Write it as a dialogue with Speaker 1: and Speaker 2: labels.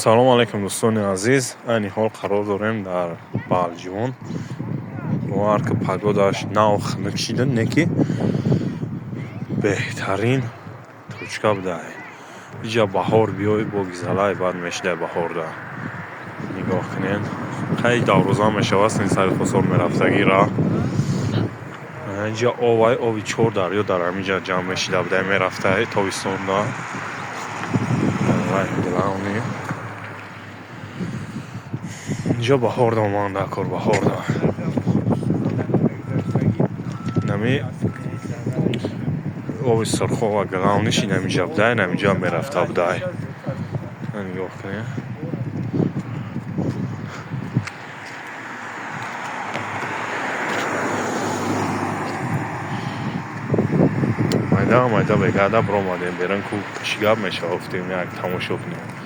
Speaker 1: Салому алайкум, дӯстони азиз. Айни ҳол қарор дорем дар Балҷувон. Бовар ки, погодаш нав хунук шида, не ки беҳтарин точка будай. Иҷа баҳор биёй, бо гизалай бад мешидай. Баҳорда нигоҳ кунед, хай даврӯза мешавад, син сари Хосор мерафтагӣ ра. Инҷа овай, ови чор дарё дар ҳаминҷа ҷамъ мешида будай, мерафтай тобистонда. Главный инҷо баҳорда оманда кор, баҳорда нами оби Сурхова, главныйш инамиҷа будай, инамиҷа мерафта будай. Нигоҳ кунед. Майда майда бегарда биромадем берун ку, чӣ гап мешава, гуфтем, як тамошо кунем.